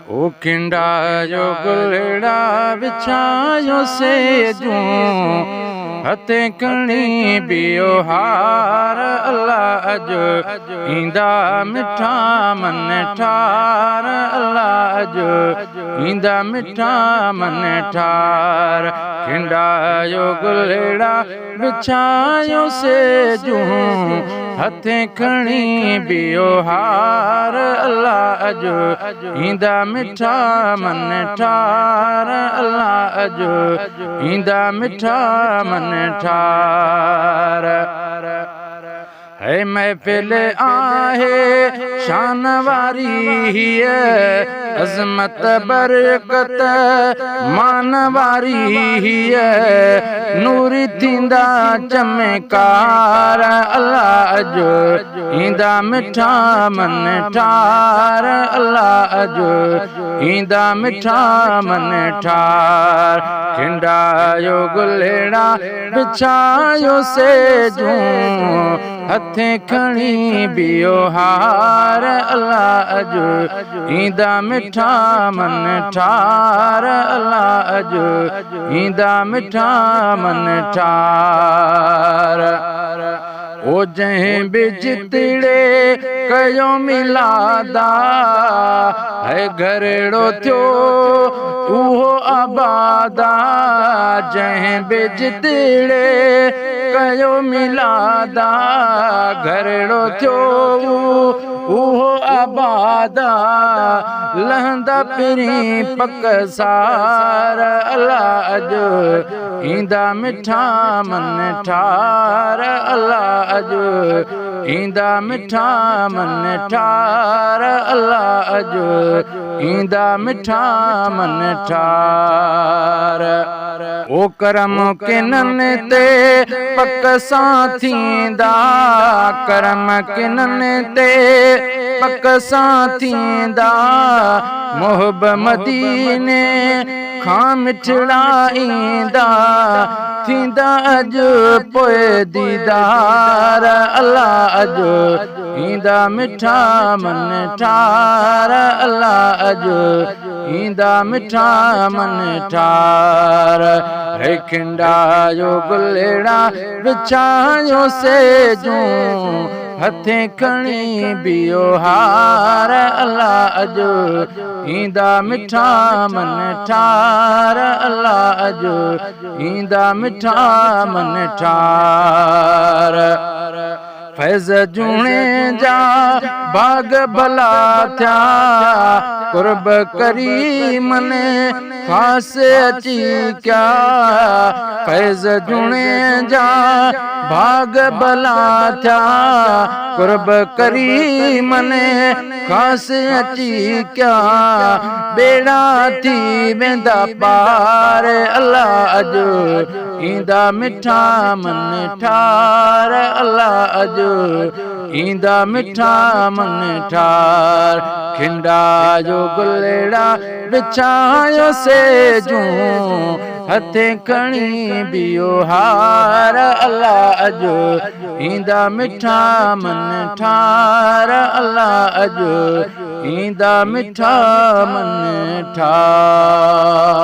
او کنڊايو گلڙا وڇايو سيجون، هٿين کڻي بيو هار، الله اڄ ايندا مٺا من ٺار، الله اڄ ايندا مٺا من ٺار. کنڊايو گلڙا وڇايو سيجون، هٿين کڻي بيو هار، الله اڄ ايندا مٺا من ٺار، الله اڄ ايندا مٺا من ٺار. هي محفل آهي شان واري، هيء عظمت برڪت مان واري، هيء نوري ٿيندا چمڪار، الله اڄ ايندا مٺا من ٺار، الله اڄ ايندا مٺا من ٺار. کنڊايو گلڙا وڇايو سيجون، هٿين کڻي بيو هار، الله اڄ ايندا مٺا من ٺار، الله اڄ ايندا مٺا من ٺار. او جنهن به جتڙي ڪيو ملادا، هي گهرڙو ٿيو اهو آبادا، جنهن به جتڙي ڪيو ملادا، گهرڙو ٿيو اهو آبادا، لهندا پرين پڪ سار، الله اڄ ايندا مٺا من ٺار، الله اڄ ايندا مٺا من ٺار، الله اڄ ايندا مٺا من ٺار. او ڪرم ڪنن تي پڪ سان ٿيندا، ڪرم ڪنن تي پڪ سان ٿيندا، محب مديني کان مٺڙا ايندا، ٿيندا اڄ پوء ديدار، الله اڄ ايندا مٺا من ٺار، الله اڄ ايندا مٺا من ٺار. هي کنڊايو گلڙا وڇايو سيجون، هٿين کڻي بيو هار، الله اڄ ايندا مٺا من ٺار، الله اڄ ايندا مٺا من ٺار. فيض جوڻي جا باغ ڀلا ٿيا، قرب ڪريمن خاص اچي ڪيا، فيض جوڻي جا باغ ڀلا ٿيا، قرب ڪريمن خاص اچي ڪيا، ٻيڙا ٿي ويندا پار، الله اڄ ايندا مٺا من ٺار، الله اڄ ايندا مٺا من ٺار. کنڊايو گلڙا وڇايو سيجون، هٿين کڻي بيو هار، الله اڄ ايندا مٺا من ٺار، الله اڄ ايندا مٺا من ٺار.